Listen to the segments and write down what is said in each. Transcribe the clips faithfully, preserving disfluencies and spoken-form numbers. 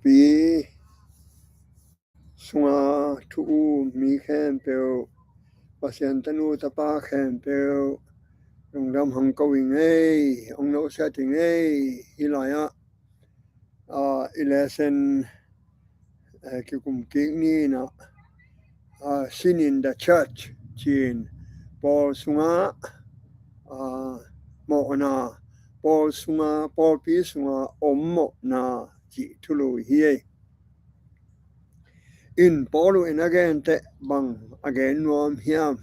buppi sunga thu um mi khempeuh, Pasian tanu tapa khempeuh, lungdam hong ko ing ei, hong nusia ing ei. Hih lai-ah, ah, i lesson, eh, kikum kik ni in ah, ah, Sin in the Church ci-in, pawl sunga, ah, mawhna, pawl sunga, pawlpi sunga om mawhna cih thulu hi ei. In Paul in a gen teh bang a gen nuam hiam,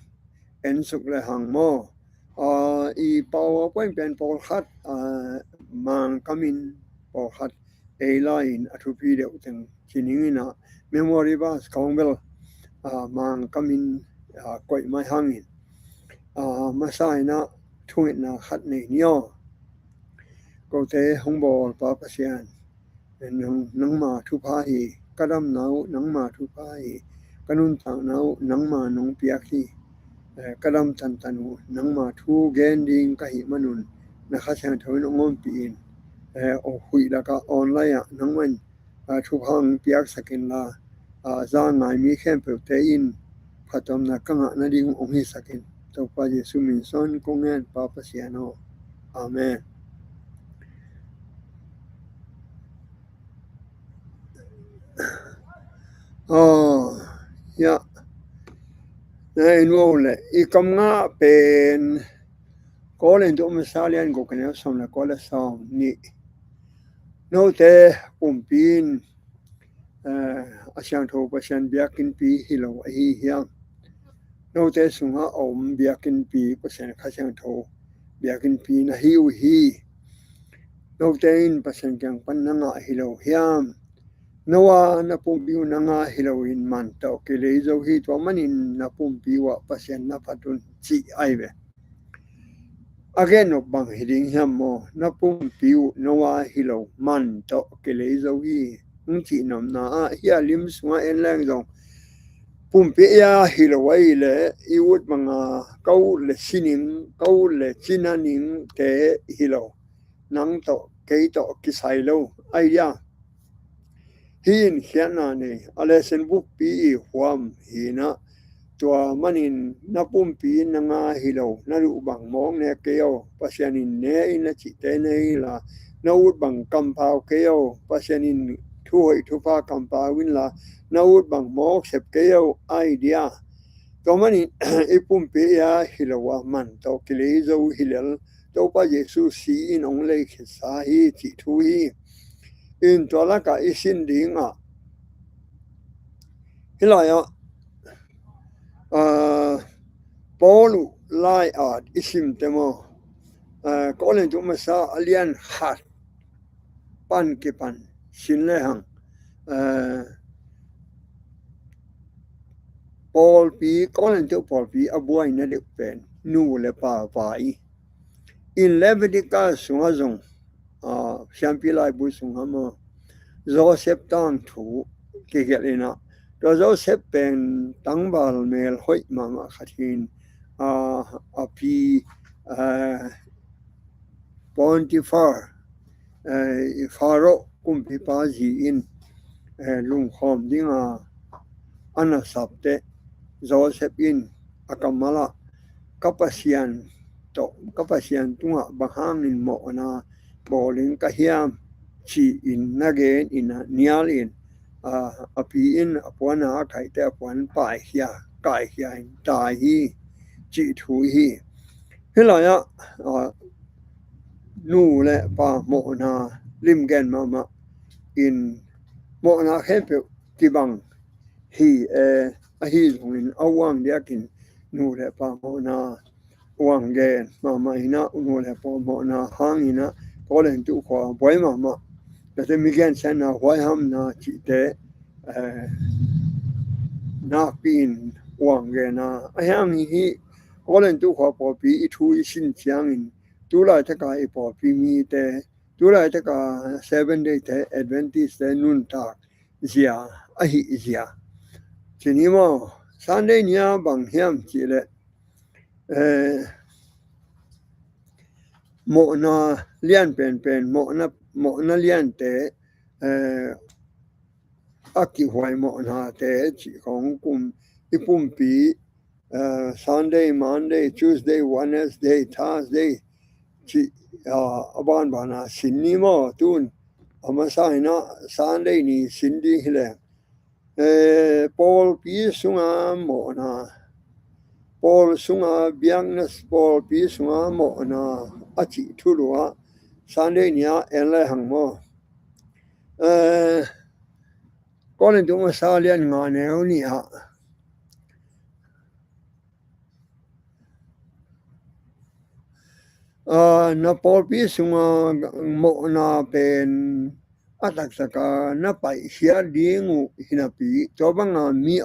en suk le hang maw. Ah, i PowerPoint pen pawlkhat, ah, Mangkam in pawlkhat ei lai-in a thupi deuh teng ci ning in ah, memory verse khawng bel, ah, Mangkam in, ah, koih mai hangin, ah, masa in ah thungetna khat nei ni aw. Kote hong bawl Pa Pasian, nang, nangma thupha hi. Ka damna uh nangma thupha hi. Ka nuntakna uh nangma nong piak hi. Eh, ka dam tantan uh nangma thu gen ding ka hih manun, na Kha Siangtho in hong ompih in, eh, huih lakah online ah nangmah in, ah, thupha hong piaksak inla, ah, za ngai mi khempeuhte in phattuamna ka ngah nading hong hisak in. Topa Jesu min suang kong ngen, Pa Pasian aw. Amen. Aw, ya. Na in wow le, i kam ngah pen Korintu masa lian guk, a neu sawm le kua le sawm nih. Note pumpi in, eh, a siangtho Pasian biakinnpi hi lo ahi hiam? Note sungah a om biakinnpi, Pasian Kha Siangtho biakinnpi na hi uh hi. Note in Pasian kiang pan na ngah hi lo hiam? Noah na pumpi uh na ngah hi loin man tawh kilei zo hi, tua manin na pumpi uh ah Pasian na phat un, cih ahi ve. A gen nop bang hi ding hiam maw? Na pumpi uh Noah hi lo, man tawh kilei zo hi, hong cih nopna ah, hih a lim sungah en leng zong pumpi ei a hi lo ahih leh, i ut banga ka ut le ci ning, ka ut le cina ningte hi lo, nang tawh kei tawh kisai lo ahi dia. Hih in khiatna nei a, lesson buppi i huam hi in ah, tua manin na pumpi in na ngah hi lo, na duh bang mawk ne kei aw, Pasian in ne in na cihte ne inla, na ut bang kampau kei aw, Pasian in thuhoih thupha kampau inla, na ut bang mawk sep kei aw ahi dia. Tua manin i pumpi ei a hi lo a, man tawh kilei zo hi lel, Topa Jesu si in hong lei khitsa hi, cih thu hi. In tua lakah i sin dingah, hih lai-ah, ah, Paul uh lai-at i simte maw, ah, Korintu masa a lian khat pan kipan sin le hang, ah, pawlpi, Korintu pawlpi a buaina deuh pen nu le pa vai. In Leviticus sungah zong, ah, siampi laibu sungah maw, Joseph tangthu kigelh in ah, tua Joseph pen tangval mel hoih mahmah khat hi in, ah, a pi, ah, Potiphar, eh, Pharaoh kumpipa zi in, eh, lungkhawm dinga a na sap teh, Joseph in a kammal ah, ka Pasian tawh, ka Pasian tungah bang hangin mawhna bawl ding ka hiam, ci-in na gen in ah nial in, ah, a pi in a puan a khaite a puan paikhia, kaikhia in tai hi, cih thu hi. Hih lai-ah, ah, nu le pa mawhna limgen mahmah in, mawhna khempeuh kibang hi, eh, ahi zongin a uang diakin nu le pa mawhna uang gen mahmah in ah, nu le pa mawhna hangin ah Korintu khua buai mahmah. Tate mi gensiatna huaihamna cihte, eh, nakpi in uang gen a, a hiang hi. Korintu khua pawlpi i thu i sin ciangin, tu laitaka i pawlpi mite, tu laitaka Seven Day te, Adventist te nuntak zia ahih zia. Ci ni maw, Sunday ni-a bang hiam cih leh, eh, mawhna lian penpen, mawhna, mawhna liante, eh, a kihuai mawhnate cih khawng kum i pumpi, eh, Sunday, Monday, Tuesday, Wednesday, Thursday cih, ah, a banbana sin ni maw? Tun a masa inah Sunday ni sin ding hileh, eh, pawlpi sunga mawhna, pawl sunga biakna, pawlpi sunga mawhna a cih thulu ah Sunday ni-ah en le hang maw? Eh, Korintu masa lian nga neu nih ah, ah, na pawlpi sunga mawhna pen a taktaka na paihkhiat ding uh hinapi, tua banga mi,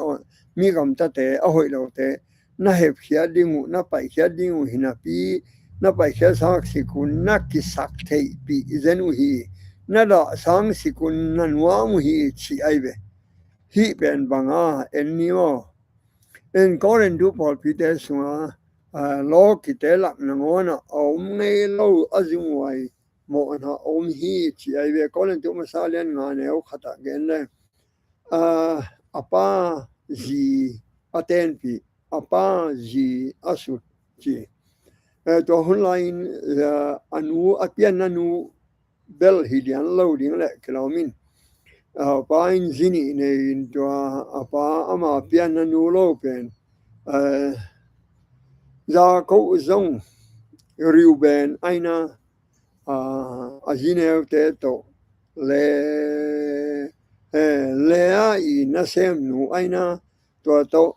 mi gamtate, a hoih lote na hepkhiat ding uh, na paihkhiat ding uh hinapi, na paihkhiat sangsikun na kisak theihpih zen uh hi, na dah sangsikun na nuam uh hi, ci ai ve. Hih pen banga en ni maw? En Korintu pawlpite sunga, ah, lawkite lak nangawnah a om ngei lo a zunghuai mawhna a om hi, ci ai ve. Korintu masa lian nga neu khatah gen le, ah, a pa zi a tenpih, a pa zi a sut ci. Eh, tua hun lai-in, eh, a nu, a pianna nu bel hi lian lo ding le kilawm in, ah, pa in zi nih nei-in tua a pa ama pianna nu lo pen, eh, Jakob zong Reuben aina, ah, a zineute tawh le, eh, Leah i nasemnu aina tua tawh,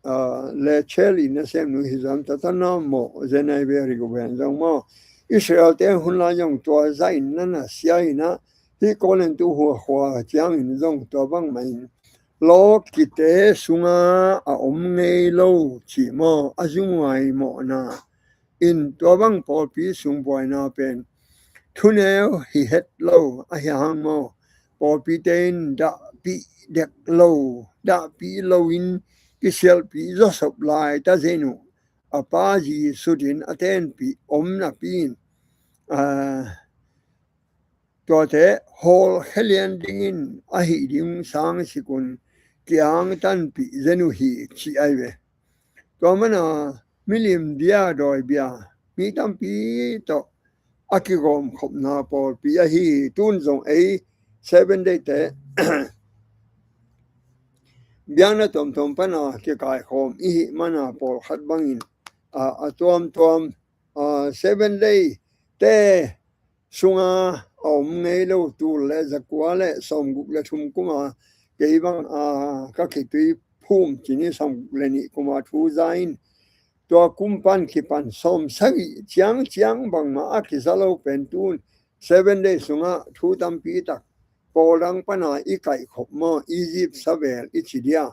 ah, Rachel i nasemnu hi zam tatana mawh zen ai ve. Reuben zong maw, Israel-te hun lai zong tua zahin na na sia inah, hih Korintu huahua ciangin zong tua bangmah in lawkite sunga a om ngei lo ci maw, a zunghuai mawhna in tua bang pawlpi sung buaina pen thuneu hi het lo ahi hang maw? Pawlpite in dahpih dek lo, dahpih loin kisialhpih zawsop lai ta zen uh, a pa zi sutin a tenpih om napi in, ah, tuate hawlkhia lian dingin ahi ding sangsikun kiangtanpih zen uh hi, ci ai ve. Tua mana milim bia, dawi bia, mi tampi tawh a kigawmkhopna pawlpi ahi. Tun zong ei Seven Day-te biakna tuamtuam pana kikaikhawm i hih mana pawlkhat bangin, a, a tuamtuam, a, Seven Day-te sunga a om ngei lo tul le zakua le sawmguk le thum kuma kei bang, a, ka khitui phum cini sawmguk le nih kuma thu za in, tua kum pan kipan sawmsagih ciangciang bangmah a kiza lo pen tun Seven Day sungah thu tampi tak pawl dang pana i kaihkhop maw, Egypt savel i ci dia.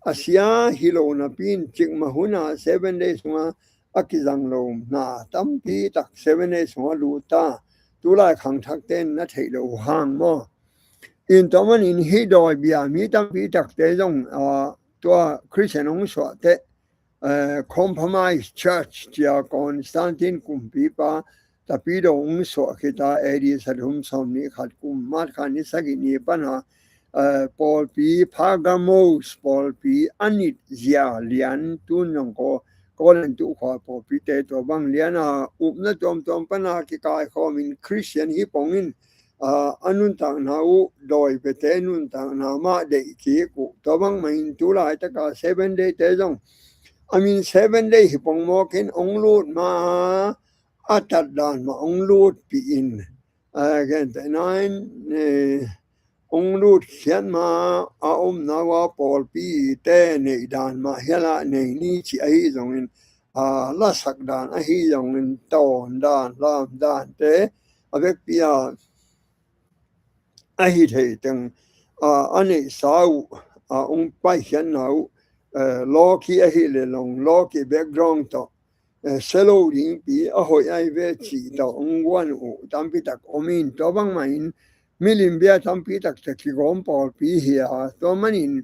A sia hi lo napi in cikmah hunah Seven Day sungah a kizang lo na tampi tak Seven Day sungah lut ta. Tulai khangthakte in na theih lo hang maw? In tua manin hih dawi bia mi tampi takte zong, ah, tua Christian hong suah teh, eh, Compromise Church cia Constantine kumpipa tapidaw hong suah khita A D sathum sawmnih khat kum March kha ni sagih ni pana, eh, pawlpi Pergamos pawlpi a nit zia lian tun zong ko Korintu khua pawlpite tua bang liana upna tuamtuam pana kikaikhawmin Christian hi pongin, ah, a nuntakna uh, dawi biate nuntakna mah deih kik uh. Tua bangmah in tulaitaka Seven Day-te zong a min Seven Day hi pong mawkin hong lut ma, a tat dan mah hong lutpih in, ah, gentehna in, eh, hong lutkhiat ma a omna uh a pawlpite neih dan mah hialah nei ni ci ahi zongin, ah, lasak dan ahi zongin tawn dan, lam dante a vekpi a ahi thei teng, ah, a neihsa uh, ah, hong paikhiatna uh, eh, lawki ahi le long, lawki background tawh, eh, sia lo dingpi a hoih ai ve cih tawh hong guan uh tampi tak om in, tua bangmah in milim bia tampi takte kigawm pawlpi hi a, tua manin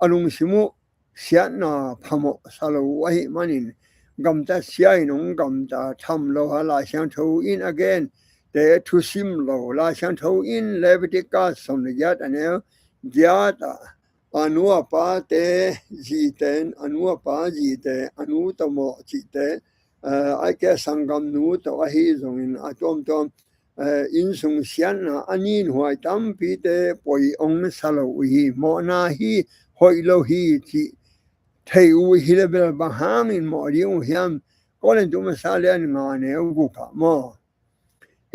a lungsim uh siatna phamawh sa lo uh ahih manin gamtat sia in hong gamta tham lo a, Lai Siangtho in a gente thusim lo, Lai Siangtho in Leviticus sawm le giat a neu giat ah a nu a pate zite in, a nu a pa zite, a nu tawh mawh cihte, eh, a keh sanggamnu tawh ahi zongin a tuamtuam, eh, innsung siatna a ninhuai tampite poi ong sa lo uh hi, mawhna hi, hoih lo hi cih thei uh hi le bel bang hangin mawh ding uh hiam? Korintu masa lian nga neu guk ah maw,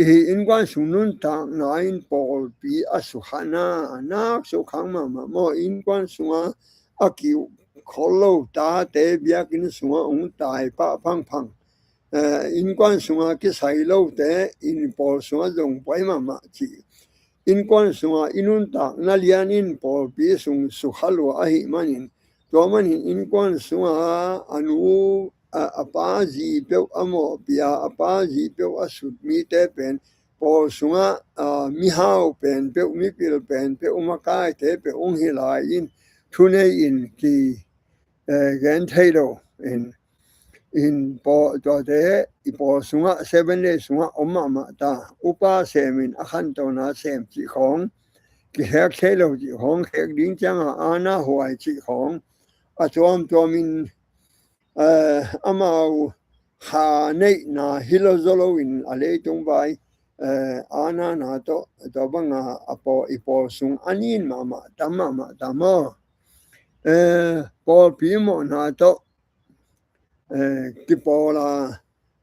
i innkuan sung nuntakna in pawlpi a sukhahna, nak sukhang mahmah maw, innkuan sunga a kiuhkhol lo tate biakinn sunga ong tai pah phangphang, eh, innkuan sunga kisai lote in pawl sunga zong poi mahmah cih. Innkuan sunga i nuntakna lian in pawlpi sung sukha lua ahih manin, tua manin innkuan sunga a nu, a, a pa zi peuh a mawhpih a, a pa zi peuh a sut mite pen pawl sungah, a, mihau pen peuh, mipil pen peuh, makaite peuh ong hi lai in, thunei in ki, eh, gen thei lo in, in pawl, tuate i pawl sungah, Seven Day sungah om mahmah ta. Upa semin a khantona sem cih khawng, kikhek thei lo cih khawng, khek ding cianga ana huai cih khawng, a tuamtuamin, eh, amau kha neihna hi lo zaw loin a leitung vai, eh, ana na tawh, tua banga a pawl, i pawl sung a nin mahmah, tam mahmah, tam maw. Eh, pawlpi mawhna tawh, eh, kipawla,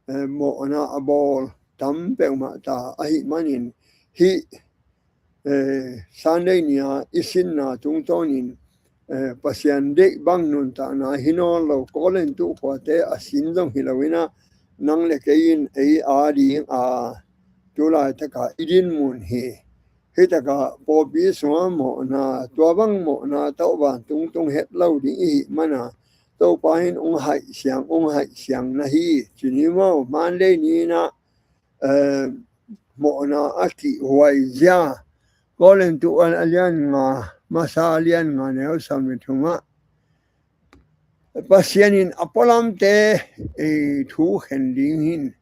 eh, mawhna a bawl tam peuhmah ta ahih manin hih, eh, Sunday ni-a i sinna tungtawnin, eh, Pasian deih bang nuntakna hi nawn lo Korintu khuate a sin zong hi loinah nang le kei in ei a ding a tulaitaka i dinmun hi. Hitakah pawlpi sunga mawhna, tua bang mawhna tawh vantung tung het lo ding i hih mana, Topa in ong haih siang, ong haih siang na hi, ci ni maw, Monday ni-inah, eh, mawhna a kihhuai zia. Korintu a lian nga, masa lian nga neu sawm le thumah, Pasian in a pualamte, eh, thu khen ding hin.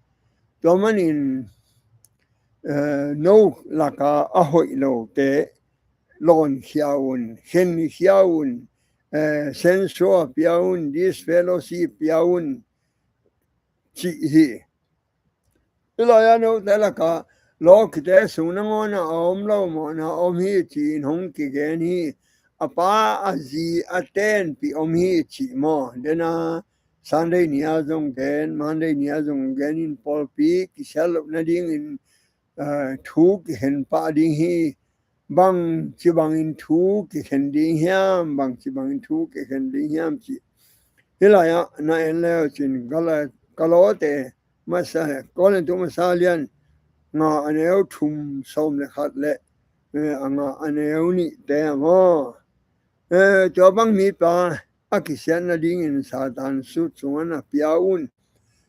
Tua manin, eh, no laka a hoih lote lawnkhia un, khenkhia un, eh, censure pia un, disfellowship pia un, cih hi. Hih lai-ah note lakah lawkite sung nangawnah a om lo mawhna om hi ci-in hong kigen hi. A pa a zi a tenpih om hi cih maw? Dena Sunday ni-a zong gen, Monday ni-a zong gen in pawlpi kisiat loh nadingin, eh, thu kikhen pah ding hi. Bangci bangin thu kikhen ding hiam, bangci bangin thu kikhen ding hiam cih. Hih lai-ah na en leu cin ka la, ka lawte masa, Korintu masa lian nga a neu thum sawm le khat le, eh, a nga a neu nihte ah maw. Eh, tua bang mipa a kisiat nadingin Satan sut sungah na pia un.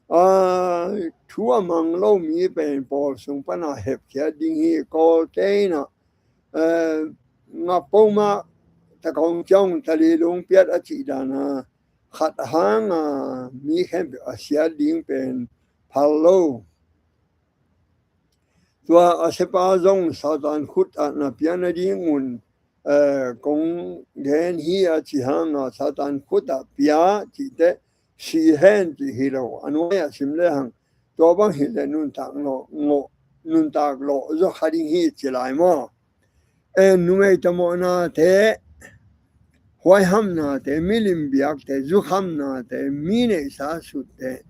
Ah, thu a mang lo mi pen pawl sung pana hepkhiat ding hi. Kawlte inah, eh, ngap poma takong ciang talilung piat a cih dana khat hanga mi khempeuh a siat ding pen phal lo. Tua a siapa zong Satan khut ah na pia nadingun, eh, kong gen hi a ci hanga Satan khut ah pia cihte si hen cih hi lo. A nuai-ah sim lehang tua bang hileh nuntak lawh, ngawh, nuntak lawh zaw kha ding hi ci lai maw? Eh, numei tawmawhnate, huaihamnate, milim biakte, zukhamnate, mi neihsa sutte,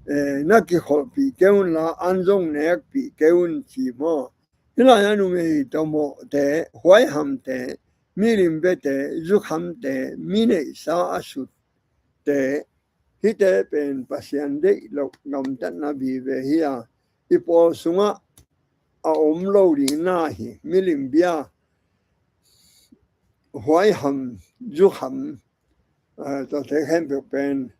eh, na kikholhpih kei unla, an zong nekpih kei un ci maw? Hih lai-ah numei tawmawhte, huaihamte, milim biate, zukhamte, mi neihsa a sutte, hihte pen Pasian deih loh gamtatna vive hi a, i pawl sungah a om lo ding na hi. Milim bia, huaiham, zukham, eh, tuate khempeuh pen,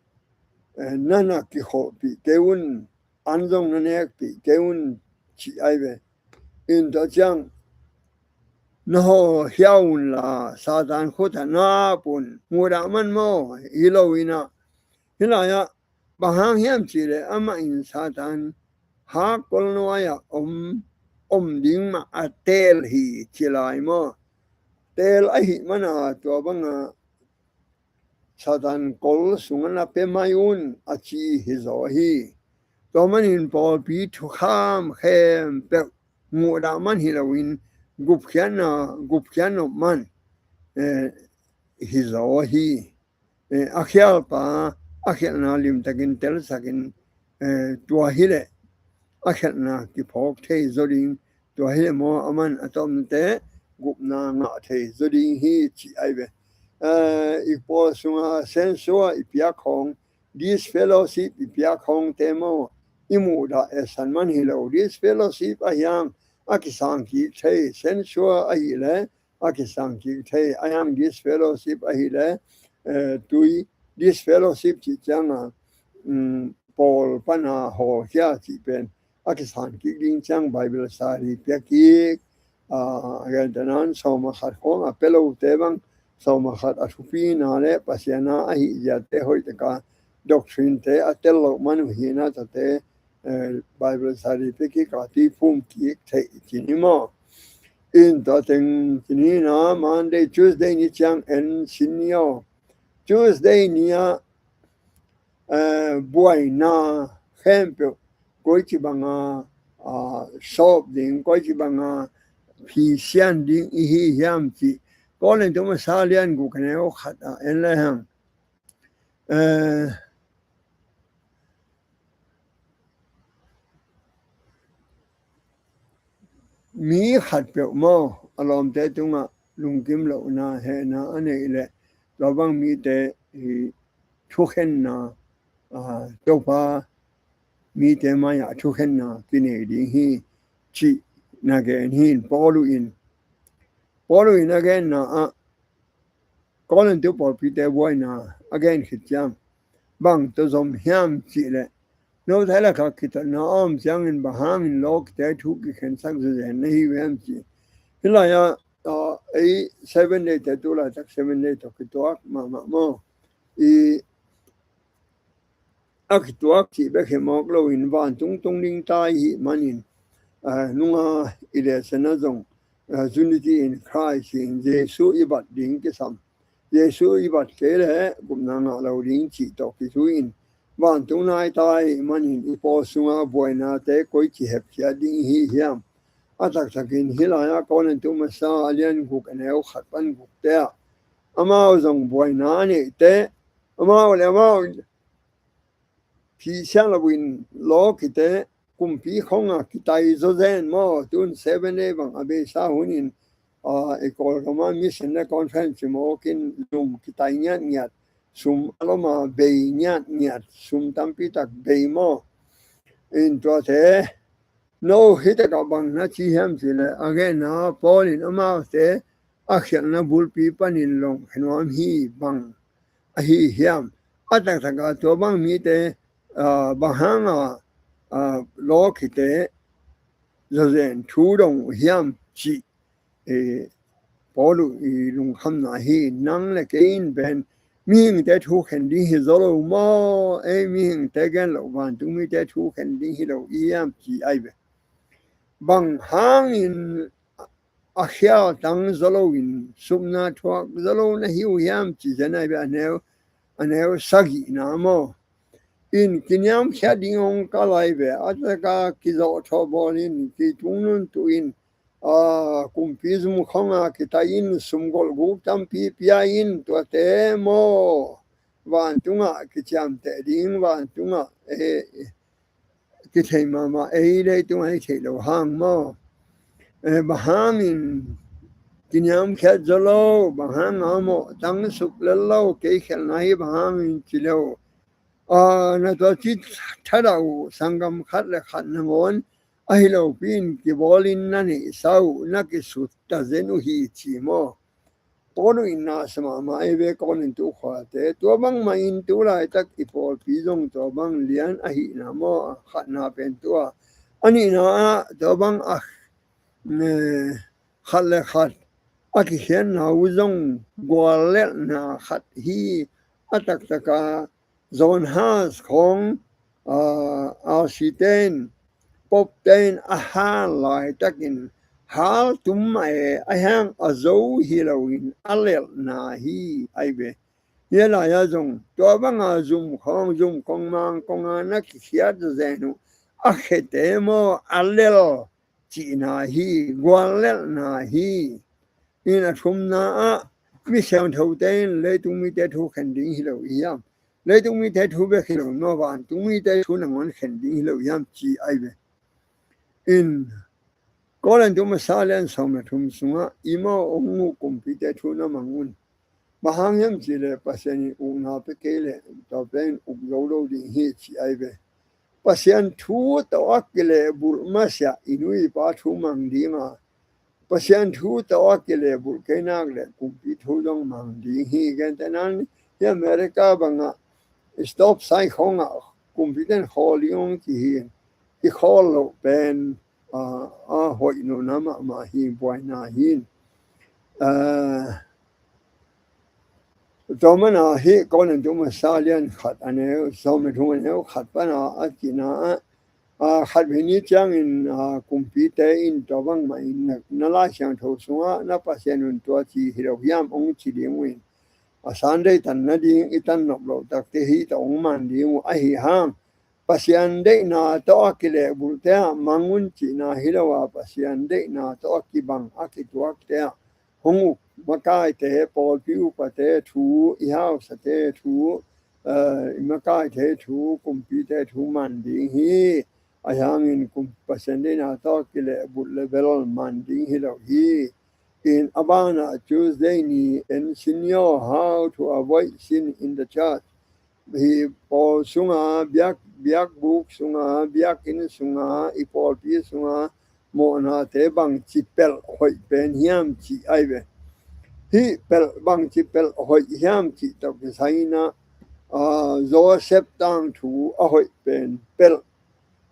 eh, na na kikholhpih kei un, an zong na nekpih kei un cih ai ve. In tua ciang na hawlkhia unla Satan khut ah na ap un. Mudah man maw? Hi lo inah. Hih lai-ah bang hang hiam cihleh amah in Satan hakkol nuai-ah om, om ding mah a teel hi ci lai maw? teel ahih mana tua banga Satan kol sungah na pia mai un a ci hi zaw hi. Tua manin pawlpi thukham khempeuh muhdah man hi loin gupkhiatna, gupkhiat nop man, eh, hi zaw hi. Eh, a khialpa a khialhna limtakin telsakin, eh, tua hileh a khialhna kiphawk thei zaw ding, tua hileh maw a man a tomte gupna ngah thei zaw ding hi ci ai ve. Eh, i pawl sunga sensual i piak khawng, disfellowship i piak khawngte maw i muhdah etsan man hi lo. Disfellowship ahiang a kisang kik thei, sensual ahileh a kisang kik thei, ahiang disfellowship ahileh, eh, tui disfellowship cih cianga, um, pawl pana hawlkhia cih pen a kisang kik ding ciang Bible sari pia kik, ah, a gentehnan sawma khat khawng a pia lote bang sawma khat a thupina le Pasiana ahi ziate hoihtaka doctrine te a tel loh man uh hina tate, eh, Bible sari pia kik a tui phum kik thei ci ni maw. In tua teng ci ni na Monday, Tuesday ni ciang en sin ni aw. Tuesday ni ah, eh, buaina khempeuh koici banga, ah, sawp ding, koici banga phisian ding i hi hiam cih Korintu masa lian guk a neu khat ah en le hang. Eh, mi khatpeuh maw a lawmte tungah lungkim lohna hehna a neih leh tua bang mite hi thukhenna, ah, Topa mite mai-ah thukhenna kinei ding hi cih na gen hi. Paulu in, Paulu in a genna ah Korintu pawlpite buaina a gen khit ciang bang tawh zom hiam cih leh, note lakah kitatna a om ciangin bang hangin lawkite thu kikhensak zezen na hi uh hiam ci. Hih lai-ah, ah, ei Seven Day te tu laitak Seven Day tawh kituak mahmah maw. I a kituak cih bek hi mawk loin vantung tung ding ta i hih manin, ah, nunga i lehsana zong, ah, unity in Christ in Jesu i bat ding kisam. Jesu i bat kei leh gupna ngah lo ding cih tawh kizui-in vantung nai ta i hih manin i pawl sunga buainate koici hepkhiat ding i hi hiam. A taktakin hih lai-ah Korintu masa a lian guk a neu khat pan gukte ah amau zong buaina a neihte amau le amau phisian loin lawkite kumpi khonga kitai zawzen maw. Tun Seven Day bang a beisa hunin, ah, i Kawlgama mission le conference mawkin lum kitai ngiatngiat, sum a loma bei ngiatngiat, sum tampi tak bei maw. In tuate no hi takah bang na ci hiam cih leh a genna Paul in amaute a khialhna bulpi panin lawng khenuam hi bang ahi hiam. A taktakah tua bang mite, ah, bang hanga, ah, lawkite zawzen thu dong uh hiam cih, eh, Paulu i lungkhamna hi. Nang le kei in pen mihingte thu khen ding hi zaw lo maw, ei mihingte gen loh vantung mite thu khen ding hi lo i hiam ci ai ve. Bang hangin a khial tang zaw loin supna thuak zaw lo na hi uh hiam ci zen ai ve. A neu, a neu sagihna maw. In kiniamkhiat ding hong kal ai ve. A taka kizawh thawh bawlin kitung nuntuin, ah, kumpi zum khonga kitai in sum golh guk tampi pia in tuate maw. Vantungah kiciamteh ding, vantungah, eh, kithei mahmah ei leitungah i theih loh hang maw. Eh, bang hangin kiniamkhiat zaw lo, bang hanga maw tang suk lel lo, kei khialhna hi bang hangin ci lo. Ah, na tua ci thadah uh sanggam khat le khat nangawn ahi lopi in kibawlin na neihsa uh na kisutta zen uh hi ci maw. Paulu in na sa mahmah ei ve Korintu khuate. Tua bangmah in tu laitak i pawlpi zong tua bang lian ahihna maw, a khatna pen tua. A nihna ah tua bang a, eh, khat le khat a kikhiatna uh zong guallelhna khat hi. A taktaka John Huss khawng, ah, R C te in, Pope te in a han laitakin khal tum mah e, a hiang a zo hi loin a lelhna hi ai ve. Hia lai-ah zong tua banga zum khawng, zum kong mang kong a na kikhiat zen uh a khete maw, a lel cihna hi, guallelhna hi. In a thumna ah mi siangthote in leitung mite thu khen ding hi lo i hiam? Leitung mite thu bek hi lo maw, vantung mite thu nangawn khen ding hi lo i hiam ci ai ve. In Korin tu masa lian sawm le thum sungah i maw ong uh kumpite thu na mang un. Bang hang hiam cih leh Pasian in ukna pia kei leh tua pen uk zo lo ding hi ci ai ve. Pasian thu tawh a kilehbulh masiah i nu i pa thu mang ding a, Pasian thu tawh a kilehbulh kei nak leh kumpi thu zong mang ding hi. Gentehna in hih America bangah stop sign khawngah kumpite in khawl ding hong ci hi. I khawl loh pen a, a hoih nopna mahmah hi, buaina hi. A, tua mana hih Korin tu masa lian khat a neu sawm le thum a neu khat pana a cihna ah, a, khatvei ni ciangin, a, kumpite in tua bangmah in na, na Lai Siangtho sungah na Pasian un tua ci hi lo hiam ong ci ding uh in, a, Sunday tan nading i tan nop loh takte hi tawh ong man ding uh ahi hang, Pasian deihna tawh a kilehbulhte ah mang un cihna hi lo a, Pasian deihna tawh a kibang a kituakte ah hong uk makaite, pawlpi upate thu, i hausate thu, eh, i makaite thu, kumpite thu man ding hi. A hiangin kum Pasian deihna tawh a kilehbulh le bel man ding hi lo hi. In a banah Tuesday ni en sin yo, how to avoid sin in the church. Hi pawl sunga, biak, biakbuk sunga, biakinn sunga, i pawlpi sunga mawhnate bangci pelh hoih pen hiam cih ai ve. Hih pelh bangci pelh hoih hiam cih tawh kisai inah, a, Joseph tangthu a hoih pen pelh,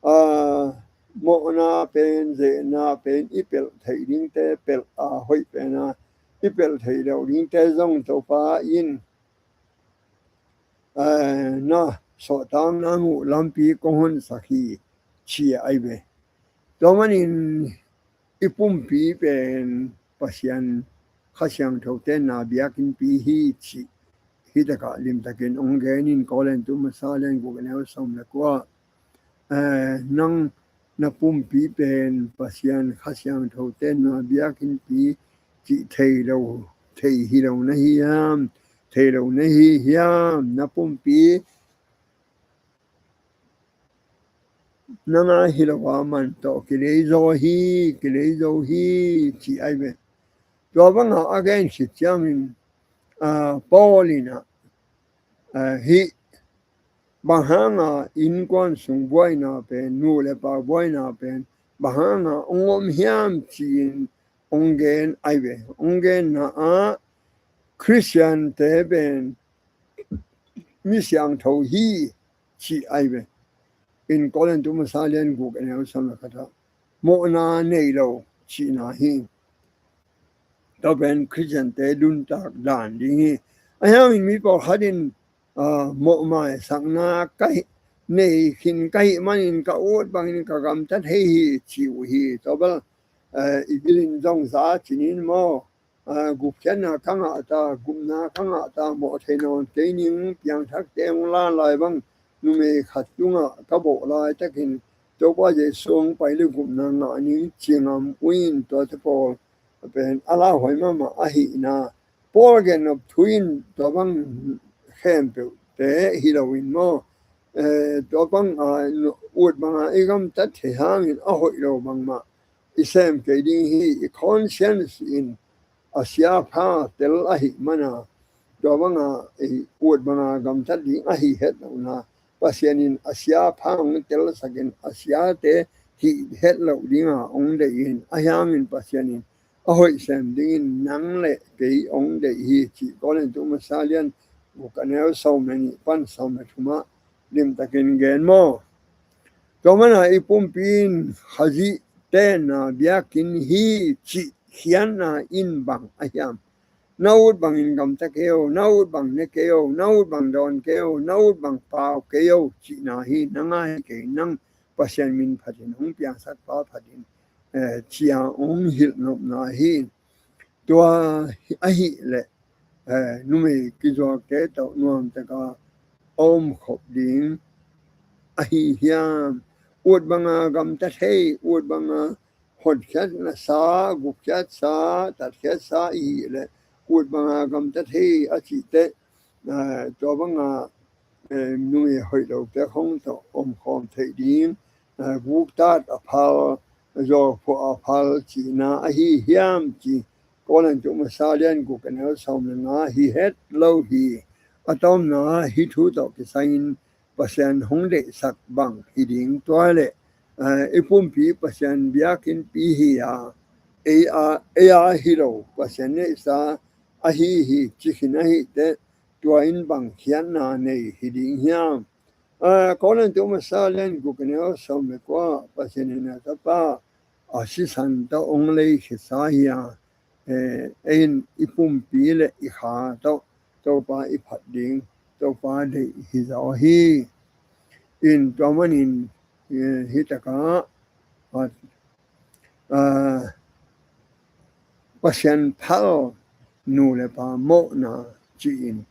a, mawhna pen, zehna pen i pelh theih dingte pelh a hoih pen a, i pelh theih loh dingte zong Topa in, eh, na sawhtakna uh lampi kong honsak hi ci ai ve. Tua manin i pumpi pen Pasian Kha Siangtho tenna biakinnpi hi cih hi takah limtakin ong gen in Korin tu masa lian guk a neu sawm le kua. Eh, nang na pumpi pen Pasian Kha Siangtho tenna biakinnpi cih thei lo, thei hi lo na hi hiam? Thei lo na hi hiam? Na pumpi nang a hi lo a man tawh kilei zaw hi, kilei zo hi ci ai ve. Tua banga a gen khit ciangin, a, Paul in a, a, hih bang hanga innkuan sung buaina pen, nu le pa buaina pen bang hanga ong om hiam ci-in ong gen ai ve. Ong genna ah Khristiante pen mi siangtho hi ci ai ve. In Korin tu masa lian guk a neu sawm le khat ah mawhna nei lo cihna hi. Tua pen Khristiante nuntak dan ding hi. A hiangin mi pawlkhat in, a, mawhmaisakna ka hi, nei khin ka hih manin ka ut bangin ka gamta thei hi ci uh hi. Tua bel, a, i bilin zong za cinin maw, a, gupkhiatna ka ngah ta, gupna ka ngah ta, mawh thei nawn kei ning, piangthakte hong lan lai bang numei khat tungah ka bawh laitakin Topa Jesu hong pai le gupna ngah ning ci ngam uh in tuate pawl pen a lauhuai mahmah ahihna Paul gennop thu in tua bang khempeuhte hi loin maw, eh, tua bang, a, ut banga i gamtat thei hangin a hoih lo bangmah i sem kei ding hi. I conscience in a siapha tel ahih mana tua banga i ut banga gamtat ding ahi het lohna Pasian in a siapha hong telsakin a siate hih het loh dinga hong deih in a hiangin Pasian in a hoih sem dingin nang le kei hong deih hi cih Korin tu masa lian guk a neu sawm le nih pan sawm le thumah limtakin gen maw? Tua mana i pumpi in Khazih tenna biakinn hi cih khiatna in bang a hiam? Na ut bangin gamta kei o, na ut bang ne kei o, na ut bang dawn kei o, na ut bang pau kei o cihna hi. Nang a hi kei, nang Pasian min phatin hong piangsak pa phatin eh, ci-a hong hilh nopna hi. Tua ahih leh, eh, numei kizuakte tawh nuamtaka a omkhop ding ahi hiam? Ut banga gamta thei, ut banga hotkhiatsa, gupkhiatsa, tatkhiatsa i hih leh ut banga gamta thei a cih teh, eh, tua banga, eh, numei hoih lote khong tawh omkhawm theih ding, eh, guktat a phal, zawhphuah a phal cihna ahi hiam ci. Korin thu masa lian guk a neu sawm le nga hi het lo hi. A tawpna hih thu tawh kisai-in Pasian hong deihsak bang hi ding, tua leh, eh, i pumpi Pasian biakinnpi hi a, ei a, ei a hi lo, Pasian neihsa ahi hi ci khin ahih teh, tua in bang khiatna nei hi ding hiam? Eh, Korin thu masa lian guk a neu sawm le kua, Pasian in a tapa a sisan tawh hong leikhia sa hi a, eh, ei in i pumpi le i kha tawh Topa i phat ding Topa deih hi zaw hi. In tua manin, eh, hih takah, ah, ah, Pasian phal nu le pa mawhna ci-in,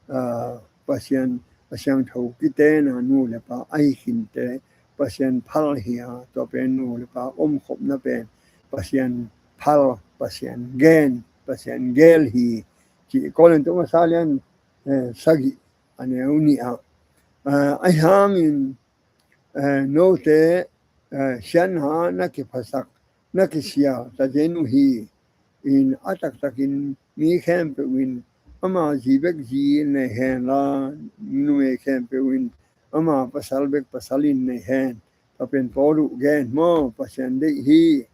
ah, Pasian a siangtho kitena nu le pa ahi khinte Pasian phal hi a, tua pen nu le pa omkhopna pen Pasian phal, Pasian gen, Pasian gel hi ci. Korin thu masa lian, eh, sagih a neu nih ah, ah, ahi hangin, eh, note, eh, siatna na kiphasak, na kisial ta zen uh hi. In a taktakin mi khempeuh in ama zi bek zi nei hen la, numei khempeuh in ama pasal bek pasal in nei hen. Tua pen Paul uh gen maw, Pasian deih hi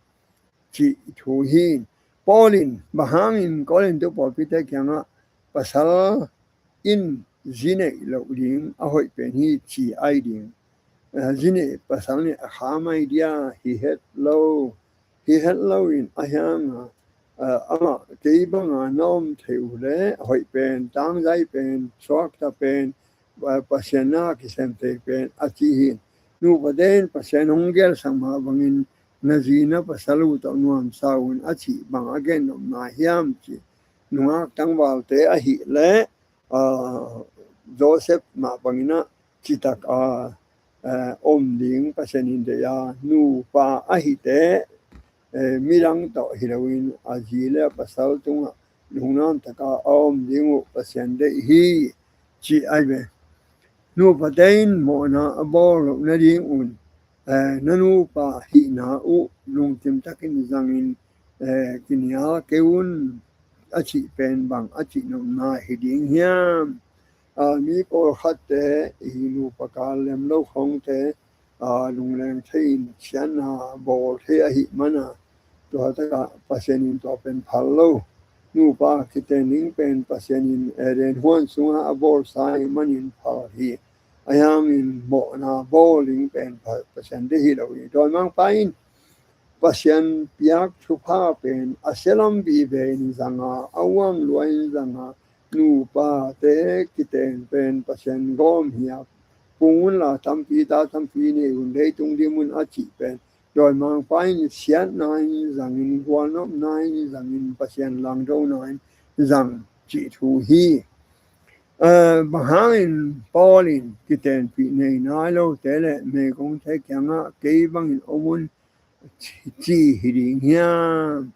cih thu hi. Paul in bang hangin Korin thu pawlpite kiangah pasal in zi neih loh ding a hoih pen hi ci ai ding. Eh, zi neih pasal neih a kham ai dia hi het lo. Hi het lo in ahi hanga, eh, amah kei banga na om thei uh leh a hoih pen, tangzai pen, suakta pen, eh, Pasian na kisem thei pen a ci hi. Nupate in Pasian hong gelsak mah bangin na zi na pasal uh tawh nuamsa un a cih bang a gen nopna hiam ci. Nungak tangvalte ahih leh, ah, Joseph mah bangin ah citak a, eh, om ding Pasian in deih a, nupa ahih teh, eh, midang tawh hi loin a zi le a pasal tungah lungnuam taka a om ding uh Pasian deih hi ci ai ve. Nupate in mawhna a bawl loh nadingun, eh, na nupa hihna uh lungkim takin zangin, eh, kinial kei un a cih pen bang a cih nopna hi ding hiam? Ah, mi pawlkhatte i nupa kal lem lo khongte, ah, lungleng thei in siatna bawl thei ahih mana, tua takah Pasian in tua pen phal lo. Nupa kiten ding pen Pasian in Eden huan sungah a bawlsa ahih manin phal hi. Ahi hangin mawhna bawl ding pen Pa-, Pasian deih hi lo hi. Dawimangpa in Pasian piak thupha pen a sialam vive in zanga, a uang lua in zanga, nupate kiten pen Pasian gawm hi a, pung unla tampi ta tampi nei un, leitung dim un a cih pen dawimangpa in siatna in zangin, gualnopna in zangin, Pasian langdona in zang cih thu hi. Eh, bang hangin Paul in kitenpih nei nai lote le meigongte kiangah kei bangin om un ci, ci hi ding hiam?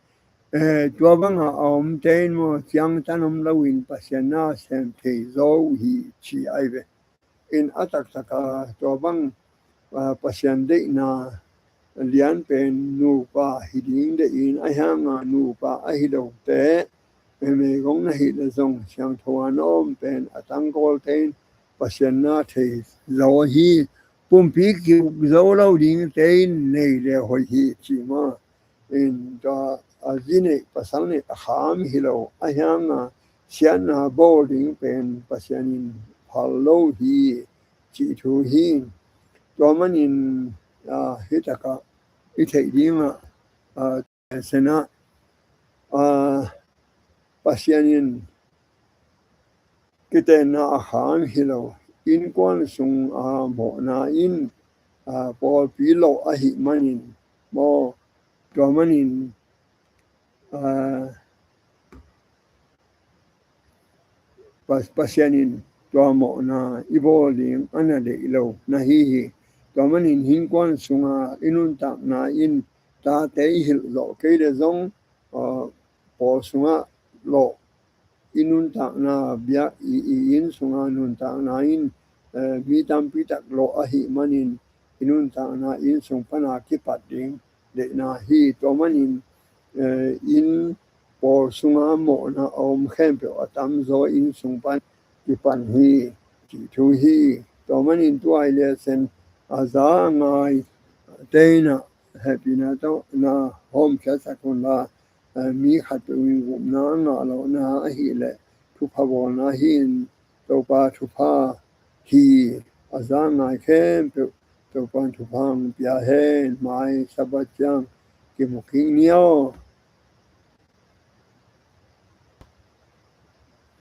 Eh, tua banga a omte in maw ciangtan om loin Pasian na sem thei zaw uh hi ci ai ve. In a taktaka tua bang, ah, Pasian deihna lian pen nupa hi ding deih in, ahi hanga nupa ahi lote, meigong na hih le zong siangtho a na om pen a tangkawlte in Pasian na thei zaw hi. Pumpi kiuk zo lo dingte in nei le hoih hi ci maw? In tua a zi neih pasal neih a kham hi lo, ahi hanga siatna bawl ding pen Pasian in phal lo hi cih thu hi. Tua manin, ah, hih takah i theih dingah, ah, senah, ah, Pasian in kitenna a kham hi lo, innkuan sunga mawhna in, ah, pawlpi lo ahih manin maw, Tua manin, aa, Pa-, Pasian in tua mawhna i bawl ding a na deih lo na hi hi. Tua manin innkuan sunga i nuntakna in tate i hilh zawh kei le zong, aa, pawl sungah lawh i nuntakna bia i, i inn sunga nuntakna in, eh, mi tampi tak lawh ahih manin i nuntakna inn sung pana kipat ding deihna hi. Tua manin, eh, inn pawl sunga mawhna a om khempeuh a tamzaw inn sung pan kipan hi, cih thu hi. Tua manin tua i lesen a za a ngai teina hehpihna tawh na hawmkhia sak un la, eh, mi khatpeuh in gupna a ngah lohna ahih leh thupha bawlna hi in, Topa thupha hi. A za a ngai khempeuh Topa in thupha hong pia hen. Mai Sabbath ciang kimu kik ni aw.